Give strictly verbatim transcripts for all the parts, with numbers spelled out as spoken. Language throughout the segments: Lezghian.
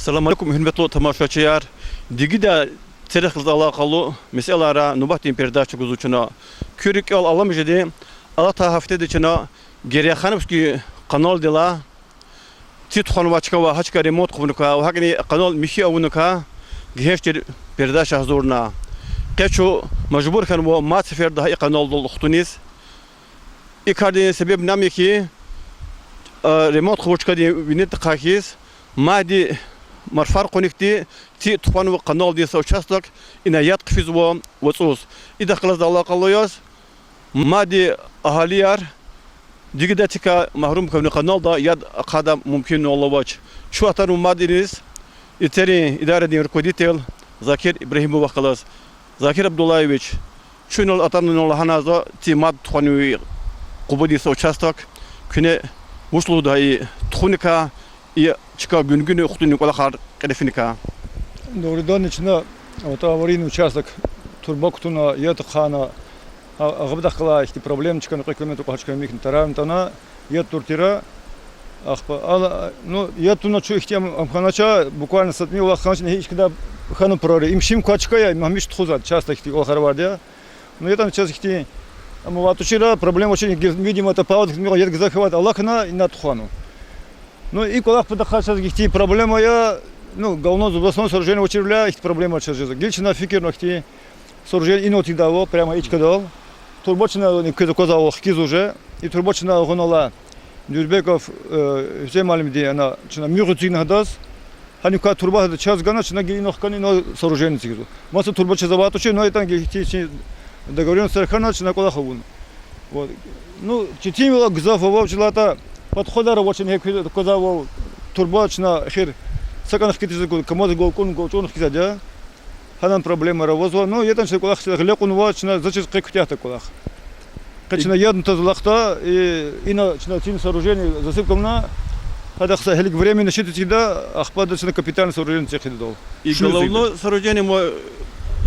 Салам алейкум, гьуьрметлу тамашачияр! Дигидай терефдилай алакъалу месэлайра нубатдин передача гузва чна. Куь рикӀел алам жеди, алатай гьафтеда чна Герейхановский каналдилай ци тухванвай чка ва гьа чка ремонт хъувуникай ва гьакӀни канал михьи авуникай гегьенш тир передача гьазурна. Къе чун мажбур хьанва мад сеферда гьа и каналдал хтуниз. И кардин себебни ам я хьи, ремонт хъувур чкадин винел тахьай хьиз, мадни марфар къуникди ци тухванва каналдин са участок, ина яд хъфизва вацӀуз. Идахъ галаз алакъалу яз, мадни агьалияр дигидай цикай магьрум хьана каналда яд ахъайдай мумкинвал авач. Чун атанва мад иниз, и церин идарадин руководитель Закир Ибрагьимовахъ галаз. Закир Абдуллаевич, чун инал атана лагьана за ци мад тухванвай къубадин са участок, куьне вуч лугьуда и тухуникай, и чка гуьнгуьна хтунин кӀвалахар кьиле финикай? Дугъриданни чна аварийный участок, турба кутуна, яд ахъайна, а, агъабдахъ галай ихьтин проблемни чкана, кьве километр кьван чка михьна, тарарна атана, яд тур тир. Ахпа, ну, яд туна чун ихьтин ам хьанач, буквально са тӀимил вахт хьанач, и чкада хьана пурарин. Им шим квай чка я, им гьамиша тухузвайди, часто ихьтин кӀвалахар авайди я. Ну, ятӀани чаз ихьтин, амма ватушира проблема очень, видимо, это паводок, яд гзаф авайди алахъна, ина тухванва. Ну, и кӀвалах патахъай чаз ихьтин проблема я, ну, головной запасной сооружение авачирвиляй ихьтин проблема чаз жезва. Гила чна фикирна ихьтин сооружение инал эцигдайвал, прямо и чкадал. Турба чна квез аквазвайвал хкизва уже. И турба чна гъунал алай Дюрбеков Гьуьсейн муаллимди, ана чна муьгъ эцигна гьадаз. Гьаникай турба гьада чаз гана, чна гила инал хкана, инал сооружение эцигзава. Маса турба чаз авайди тушир, ну, ятӀани гила ихьтин чи договорённостьар хьана, чна кӀвалах авуна. Вот. Ну, четинвилер гзаф ава, вучиз лагьайтӀа подходар авач, чна гьикӀ квез аквазвайвал турба чна эхир са кӀвалах хкитиз, КамАЗ гвай кьун, гвай чӀун хкизвайди я. Гьадан проблемаяр авазва. Ну, ятӀани чна кӀвалах гъиле кьунва, чна заз чиз къе куьтягьда кӀвалах. Къе чна яд таз алахъда, и, ина чна цин сооружение засыпка авуна, гьадахъ са гьелелиг временный щит эцигда, ахпа ада чна капитальный сооружение эцигда идал. И головной сооружение ма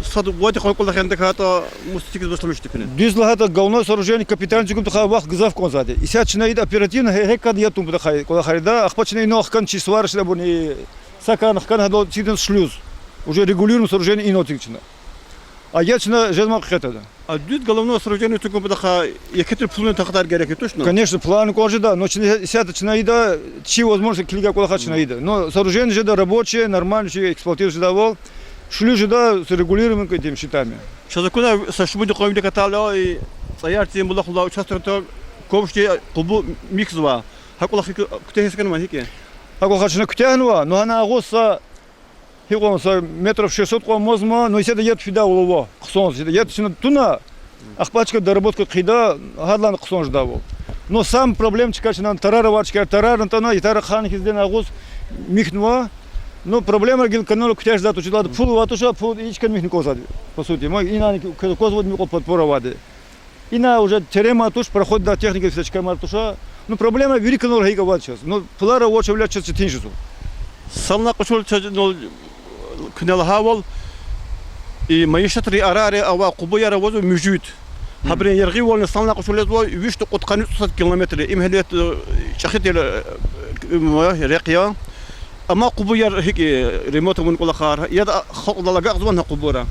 сад вади кьван кӀвалах ятӀа, мус эцигиз башламишда куьне? Дуьз лагьайтӀа, головной сооружение капитальный эцигун патахъай вахт гзаф кӀанзавайди. Исятда чна ида оперативно гье-, гьекъад яд тун патахъай кӀвалахар ийида, ахпа чна инал хкана чи сварочный абурни, сакарна хкана гьадал эцигна шлюз. Уже регулируемое сооружение инал эцигна чна. А яд чна жезмай къекъведа. А дуьз головной сооружение эцигун патахъай еке тир пулунин тахтар герек я, тушни? Конечно, план кӀватӀ жеда, но чна исятда чна ида, чи возможность килигай кӀвалахар чна ида. Но сооружение жеда рабочее, нормально чи эксплуатировать жедайвал. Шлюз жеда с регулируемыми этими щитами. Чаз акуна са шумуд йикъан вилик атайла, и ЦӀаяр цин булахлай участокда ковшди къубу михьзава. ГьакӀ кӀвалах куьтягьиз хьанва гьикӀ? ГьакӀ кӀвалахар чна куьтягьнава, но гьана агъуз са гьикьван са метров шестьсот кьван амазма, но исятда яд фидайвал ава, хъсан яд чна туна, ахпа а чка доработка хъийида, гьадалайни хъсан жедайвал. Но сам проблема чка чна тарар авай чкаяр тарарна атана, ятар ахъайна хьиз дена агъуз михьнава. Но проблема гила канал куьтягь жедай туш, чилада пул авай туш, пул и чка михьна кӀанзавайди, по сути. Ма инани квез аквазвайди мукьва подпора авайди. Ина уже терен ман туш, проходдай техника са чка ман туш. Ну, проблема вири каналра гьикӀ авайди чаз. Ну, пулар авачирвиляй чаз четин жезва. Салнай къачул чаз, ну, куьне лагьайвал, и майишатрин араяр авай къубуяр авазва муьжуьд. Гьабурун яргъивални салнай къачул язва вишни кьудкъанни цӀусад километр. Им гьелбет, э, чӀехи тир, э, э, рехъ я. Амма къубуяр гьикӀ я, ремонт авун кӀвалахар, яд халкьдал агакьзавани гьа къубура?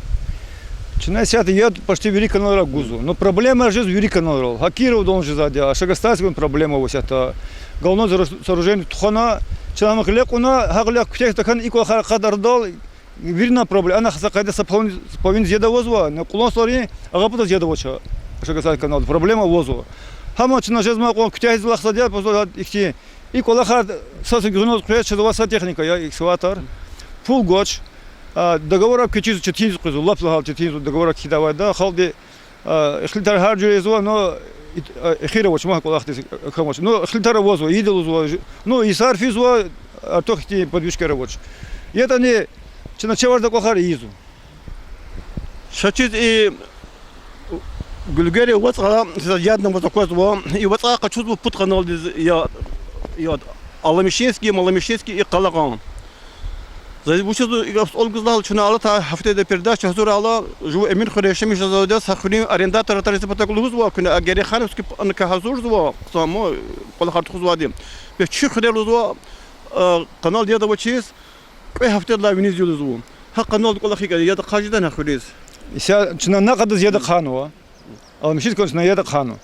Чна исятда яд почти вири каналра гузва. Но проблема жез вири каналрал. Гьа Кировдални жезвайди я, Ашагастайскида проблема ава исятда. Головной сооружение тухвана, чна гьам гъиле кьуна, гьа гъиле куьтягьиз тахьана и кӀвалахар къадарда, виринай проблема. Ана са къайдада са половин, половинадиз яд авазва, на кьулан суларин агъа патаз яд авач Ашагастайский каналда. Проблема авазва. Гьам чна жезмай кьван куьтягьиз алахъзавайди я, просто ихьтин и кӀвалахар са са гуьгъуьниз къвез чаз авай са техника я, экскаватор. Пул гвач. А, договорар квез чиз четинзава къвезва, лап лагьайла четинзава, договорар кхьидайвал халкьди, а, ихтилатар гьар жуьре ийизва, но эхир авач, ма кӀвалахдиз хьанвач. Но ихтилатар авазва, ийида лугьузва, ну, йисар физва, артух ихьтин подвижкаяр авач. ЯтӀани чна чавай кӀвалахар ийизва. Ша чиз и Гуьлгери вацӀа, ядни вацӀа аквазва, и вацӀа къачузва Пуд каналдиз, я, я Аламишинский, Маламишинский и Къалагъан. За вучиз и гаф суал гуз лагьайтӀа, чна алатай гьафтеда передача гьазурайла, жув Эминхуьре яшамиш жезвайди я, са хуьруьн арендатор атариз патак лугьузва, куьне а Герейхановский п-, анка гьазурзава, хъсан кӀвалахар тухузвайди. Бес чи хуьре лугьузва, а, каналда яд авачиз, Кьве гьафтедилай виниз я лугьузва. Гьа каналдин кӀвалах икӀ я, яд ахъа жеда гьа хуьруьз? Исятда чна накъадаз яд ахъанва. Алмашиз кӀан чна яд ахъанва.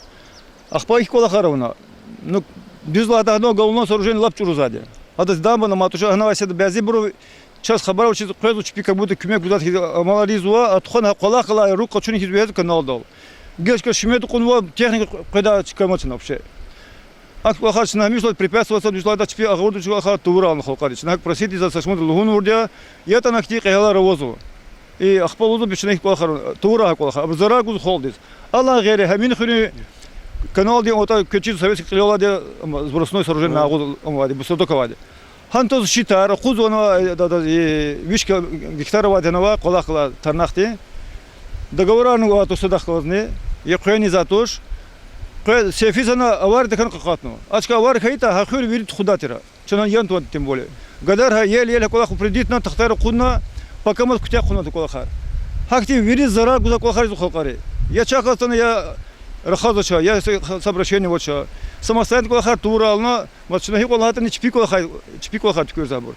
Ахпа икӀ кӀвалахар авуна. Ну, дуьз лагьайтӀа, гьадан головной сооружение лап чӀуру затӀ я. Гьадаз дамба ламаз туш, гьана исятда бязибуру чаз хабар авачиз къвезва чпи, как будто куьмек гузвайди хьиз амалар ийизва, а тухвана гьа кӀвалах галай руг къачуна хьиз вегьез каналдал. Геж кар шуьмед кьунва, техника къведай чка амач чна вообще. Ахьтин кӀвалахар чна гьамиша препятствовать ийизва, дуьз лагьайтӀа, чпи агъурдачӀ кӀвалахар тавурална халкьари. Чна гьакӀ просить ийизва, са шумудра лугьун авурди я, ятӀани ахьтин кьегьалар авазва. И ахпа лугьузва, чна гьикӀ кӀвалахар, тавурай гьа кӀвалахар, абур зарар гуз халкьдиз. Алай гъейри, гьа Минхуьруьн каналдин отӀа квез чиз советский кьилелайди, ам, сбросной сооружение агъуз амайди, бусадок авайди. Гьана таз шитар, акъудзавай, э, да, да, э, виш ка-, гектар авайди гьана авай кӀвалах галай тарнахди. Договорарни авай туш садахъ галазни, я къвени за туш. Къе сефи зана авария тахьана къакъатнава. А чка авария хьайитӀа, гьа хуьр вири тухудай тир. Чна ян тун, тем более. Гадар гьа ел-ел гьа кӀвалах упредитьна, тахтайра акъудна, пакамаз куьтягь хъувуна кӀвалахар. Гьахьтин вири зарар гузвай кӀвалахар ийизва халкьари. Я чахъ галаз атана, я рахаз авач, я са, са обращение авач. Самостоятельно кӀвалахар тавурална, ма чна гьикьван лагьайтӀани чпи кӀвалахар, чпи кӀвалахар туькӀуьрзавайбур.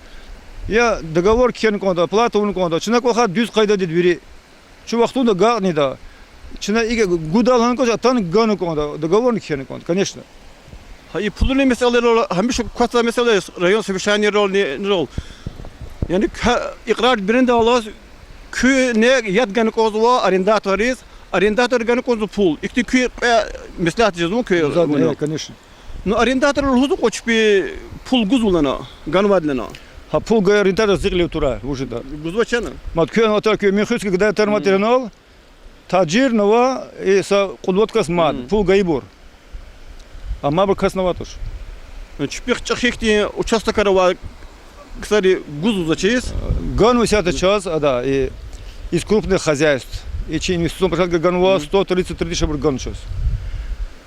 Я договор кхьена кӀанда, плата авуна кӀанда, чна кӀвалахар дуьз къайдада вири. Чун вахтунда агакьнава. Чна икӀ гуда лагьана кӀанда, атана гана кӀанда, договорни кхьена кӀанда, конечно. Гьа и пулунин месэлайрал, гьамиша квахьзавай месэла я, район совещанийрални, рал. Яни ка-, икьрар бередаллаз куьне яд гана кӀанзава арендаторриз, арендаторри гана кӀанзава пул. Ихьтин куь кьве меслят жезва куь. Конечно. Ну, арендатор лугьузва кьван чпи пул гузва лагьана, ганвайди лагьана. Гьа пул гайи арендатор зикьилив тура, вужида. Гузвач ана. Мад куьн атар, куьн Минхуьрский гадари тарма тир анал, тажирни ава, и са кьуд-вад кас мад, пул гайибур. Амма абур касни авай туш. Чпихъ чӀехи ихьтин участокар авай ксари гузвач чаз? Ганва исятда чаз, а, да, и из крупных хозяйств. И чи инвестиционный площадка ганва, сто тридцать три тысячи абур гана чаз.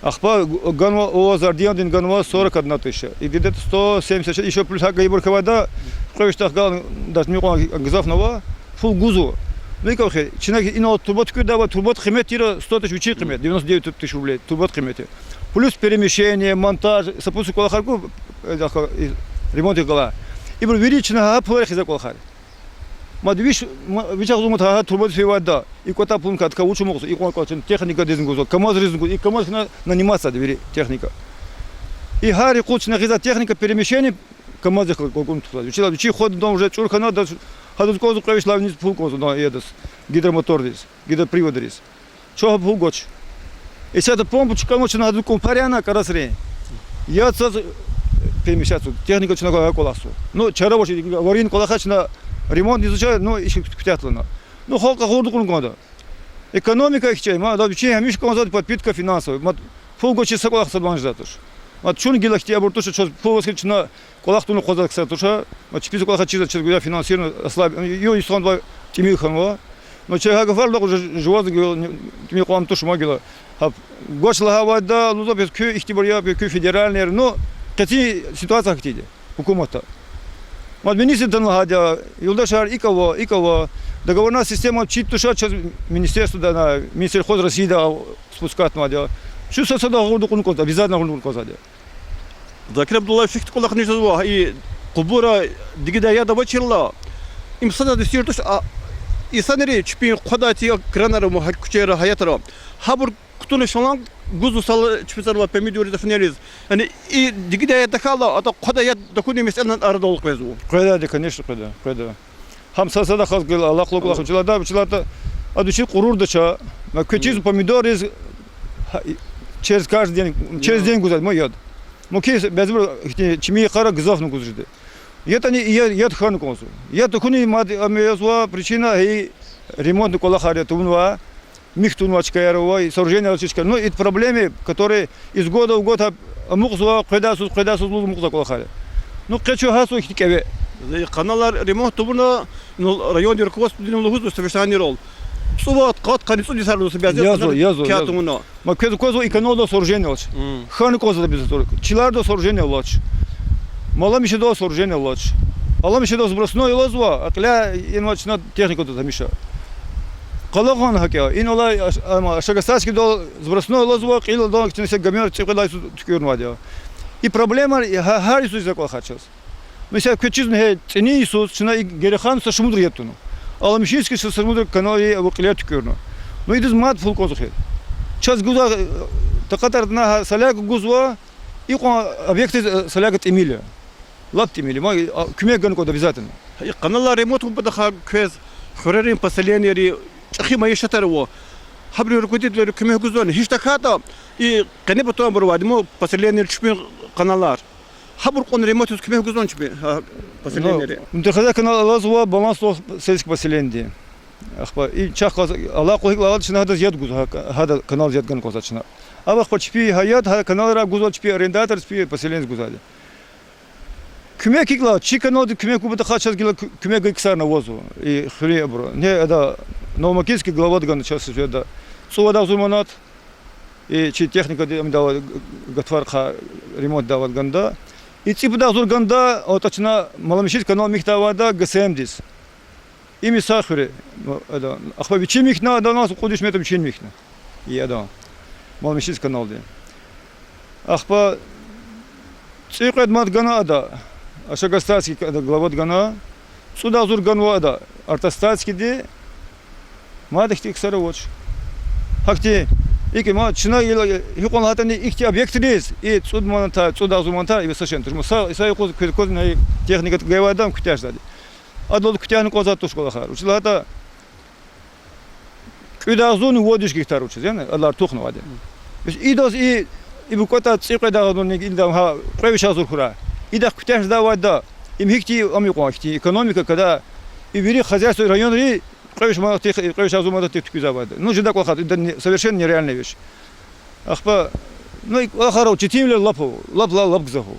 Ахпа г-, ганва, о, Зардиндин ганва сорок одна тысяча. И где-то сто семьдесят, ещё плюс гьакӀ гайибур квайди я, кьве виш тахгал, даже муькъуьгъ гзафни ава, пул гузва. Ну, и кавхи, чна инал труба туькӀуьрдайвал, трубадин къимет тир сто тысяч, вичин къимет, девяносто девять тысяч рублей, трубадин къимет. Плюс перемещение, монтаж, сопутствующий кӀвалахар ку, э, дахъал, и ремонт гала. Ибур вири чна гьа пулар хиза кӀвалахар. Мад вич, ма-, вич агъзур мад гьа, гьа турбадиз фейвайди я. И кӀватӀа пул катка вуч амукьзава, и кьван кӀвачун техника дизни гуз, КамАЗриз гуз, и КамАЗ хьана наниматься ийида вири техника. И гьар юкъуз чна гъизвай техника перемещение КамАЗ яхъ кӀвалкӀун тухузвай. Вичи, вичи ход дам уже чӀур хьана, да, гьадаз кӀанзава кьве виш лагьай виниз пул кӀанзава, да, и адаз, гидромоторриз, гидроприводриз. Чун гьа пул гвач. Исятда помпа чкӀанва чна гьадаз кӀумпар яна кӀарасрин. Яд заз перемещаться, техника чна гьа кӀвалахзава. Ну, чара авач, аварийный кӀвалахар чна ремонт ийизвач, ну, иш куьтягь лагьана. Ну, халкь агъурда кьуна кӀанда. Экономика ихьтин я, ма, да, вичин гьамиша кӀанзавайди подпитка финансовая. Ма, пул гвачиз са кӀвалах садлан жезвайди туш. Ма, чун гила ихьтин абур туш, чаз пул ваз хьи чна кӀвалах туна акъваздай ксар туш, ма, чпиз кӀвалах чизва, чаз гуя финансирование ослаб-, ю, инсан ва тӀимил хьанва. Ну, чи гьа гафар лугьуз жуваз гила, тӀимил кьван туш ма гила. Гьа, гвач лагьайвал да, лугьузва бес куь ихтибар я, куь федеральныйяр. Ну, къецин ситуация ихьтинди я гьукуматда. Мад министрди атана лагьайди я, юлдашар, икӀ ава, икӀ ава. Договорная система чид туш, чаз министерствода, на, Минсельхоз Россияда спускатьнавайди я. Чун са сада агъурда кьуна кӀанзавайди, обязательно агъурда кьуна кӀанзавайди я. Закир Абдуллаевич, ихьтин кӀвалахни жезва, и къубурра дигидай яд авачирла, им садазни сир туш, а инсанри чпин хъвадай тир кранар ама гьа куьчейра, гьаятра. Гьабур кутуна шалан гузва сал чпицӀарилай, помидорриз, финелиз. Яни и дигидай яд тахьайла, атӀа хъвадай яд тахьунин месэлани арадал къвезва. Къведайди, конечно, къведа, къведа. Гьам са садахъ галаз гила алакълу кӀвалах вучиз лагьайтӀа, вучиз лагьайтӀа, ада вичиз къурур дача, ма квез чиз помидорриз, гьа, и, через каждый день, через день гузвайди ма яд. Муькуь бязибуру ихьтин чими йикъара гзафни гуз жеда. ЯтӀани я-, яд хьана кӀанзава. Яд тахьунин мад-, ам язва причина, гьа и ремонтный кӀвалахар я тавунвай, михьи тавунвай чкаяр ава, и сооружение алачир чкаяр. Ну, и проблемы, которые из года в год гьа амукьзава, къведайсуз, къведайсуз лугьуз амукьзавай кӀвалахар я. Ну, къе чун гьа суз ихьтин кӀеве. Зи каналар ремонт тавуна, ну, райондин руководстводини лугьузва совещанийрал. ЦӀувад, къад, къанни цӀуд йисар лугьузва бязи. Язва, каналар язва, кя язва. Тавуна. Ма квез, квез и каналдал сооружение авач. Хьана кӀанзавайди бизатур. Чилердал сооружение авач. Маламишадал сооружение авач. Аламишадал сбросной алазва, а кьиляй инвай чна техника авач гьамиша. Къалагъан гьакӀ я. Иналай аш-, ам, Ашагасарскидал сбросной алазва, кьил адан чна са гомер цӀикьвед лагьай йисуз туькӀуьрнавайди я. И проблемаяр гьа-, гьар йисуз ийизвай кӀвалахар чаз. Месела, квез чизва гьа цӀинин йисуз чна и Гереханза са шумудра яб туна. Алмишинский са шумудра каналри ва кьилер туькӀуьрна. Ну, идаз мад пул кӀанзава хьи. Чаз гузва, э, такьатар ана гьа саляга гузва, икьван объектдиз, э, саляга тӀимил я. Лап тӀимил я. Ма, а, куьмек гана кӀанда обязательно. И каналар ремонт авун патахъай квез хуьрерин поселениейри чӀехи майишатар ава. Гьабурун руководителри куьмек гузвани? Гьич тахьайтӀа и къенепатанбур авайди ма поселениейри чпин каналар. Гьабур кьван ремонтдиз куьмек гузвани чпин, гьа, поселениейри? Ну, МТХ-да канал алазва балансдал сельский поселениеди. Ахпа и чахъ галаз алакъа гьикӀ лагьайтӀа чна гьадаз яд гузва, гьа, гьада каналдиз яд гана кӀанзава чна. Абур ахпа чпи гьа яд, гьа каналрай гузва, чпи арендатор, чпи поселениедиз гузвайди. Куьмек гьикӀ лагьайтӀа, чи каналдиз куьмек гун патахъай чаз гила ку-, куьмек гайи ксарни авазва, и хуьруьн абуру. Гьа ада Новомакинский главада гана чаз светда цӀувад агъзур манат, и чи техникади ам дава, гатфар хъа ремонт давад гана ада. И цӀипуд агъзур гана ада, атӀа чна Маломишинский канал михьдайвал ада ГСМ-диз. Им са хуьре, м, ада, ахпа вичин михьна, ада нас кьуд виш метр вичин михьна. И ада, Маломишинский каналди. Ахпа цӀикьвед манат гана ада, Ашагастайский ада главада гана, цӀуд агъзур ганва ада Артостайскийди, мад ихьтин ксар авач. Гьахьтин, икӀ ма чна гила гьикьван лагьайтӀани ихьтин объектриз, и цӀуд маната, цӀуд агъзур маната, и са шей туш. Ма са, са юкъуз квез аквазва, и техника гайивайди ам куьтягь жедайди. Адалди куьтягьна кӀанзавай туш кӀвалахар. Вучиз лагьайтӀа кӀуьд агъзурни вад виш гектар вучиз, яни, адалай артухнавайди. Бес идаз и, и букӀватӀа цӀикьвед агъзурни, идан гьа кьве виш агъзур хьурай. Идахъ куьтягь жедайвал ада, им гьихьтин ам икьван, ихьтин экономика, када и вири хозяйство районри кьве виш манатдихъ, кьве виш агъзур манатдихъ туькӀуьрзавайди. Ну, жедай кӀвалахар, ида не-, совершенно нереальная вещь. Ахпа, ну, и кӀвалахар четинвилер лап ава, лап, лап, лап гзаф ава.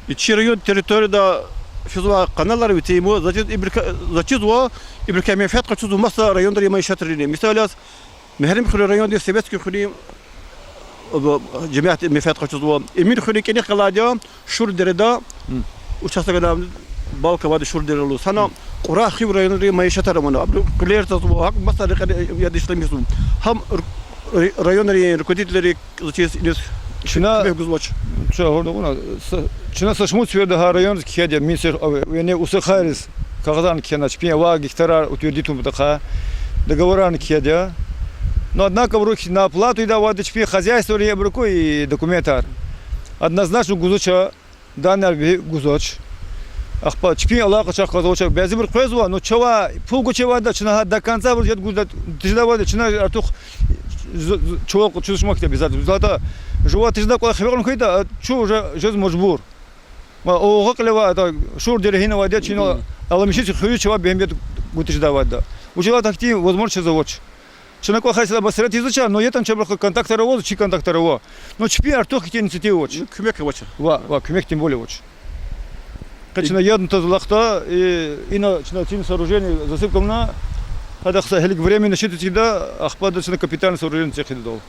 И чи район территорияда физвай каналар вичин, им зачиз ибурукай, зачизва ибурукай менфят къачузва маса районрин майишатрини. Мисал яз, Мегьарамдхуьруьн райондин, Советский хуьруьн, э, жемят менфят къачузва. Эминхуьруьн кӀаник галайди я, Шур дереда, участокда балка авайди Шур дере лугьуз. Гьана Кьурагь, Хив районрин майишатар авуна. Абуру кьилер цазва, гьакӀ маса рекье яд ишлемишзава. Гьам р-, р-, районрин руководителри зачиз иниз куьмек гузвач. Чна, чна гьарда кьуна, с-, чна са шумуд сеферда гьа райондиз кхьейди я, мин сеф-, а, яни устӀархайриз кагъазарни кхьена, чпин авай гектарар утвердить авун патахъай договорарни кхьейди я. Но, однако, абуру на оплату ийидайвал ада чпин хозяйствойрин абуруку и документар. Однозначно гузвач, данныйрив гузвач. Ахпа чпин алакъа чахъ галаз авач, бязибуру къвезва, но чавай пул гвачирвал ада чна гьа до конца абуруз яд гуз тежедайвал ада чна артух з-, з-, чувал чузвачмахьди обязательно. Вучиз лагьайтӀа жува тежедай кӀвалах хиве кьуна хьайитӀа, чун уже жез мажбур. Ва огъакьливай ада Шур дере гьинавайди я, чна Алимишин хуьруьз чавай бегьем яд гуз тежедайвал ада. Вучиз лагьайтӀа гьахьтин возможность чаз авач. Чна кӀвахар сила басрет ийизвач, но ятӀани чабурухъ контактар аваз, чи контактар ава. Но чпин артух ихьтин инициатива авач. Ну, куьмек авач. Ва, ва, куьмек тем более авач. Къе чна ядни таз алахъда, и, ина чна цин сооружение, засыпка авуна, гьадахъ са гьелелиг временный щит эцигда, ахпа ада чна капитальный сооружение эцигда дал.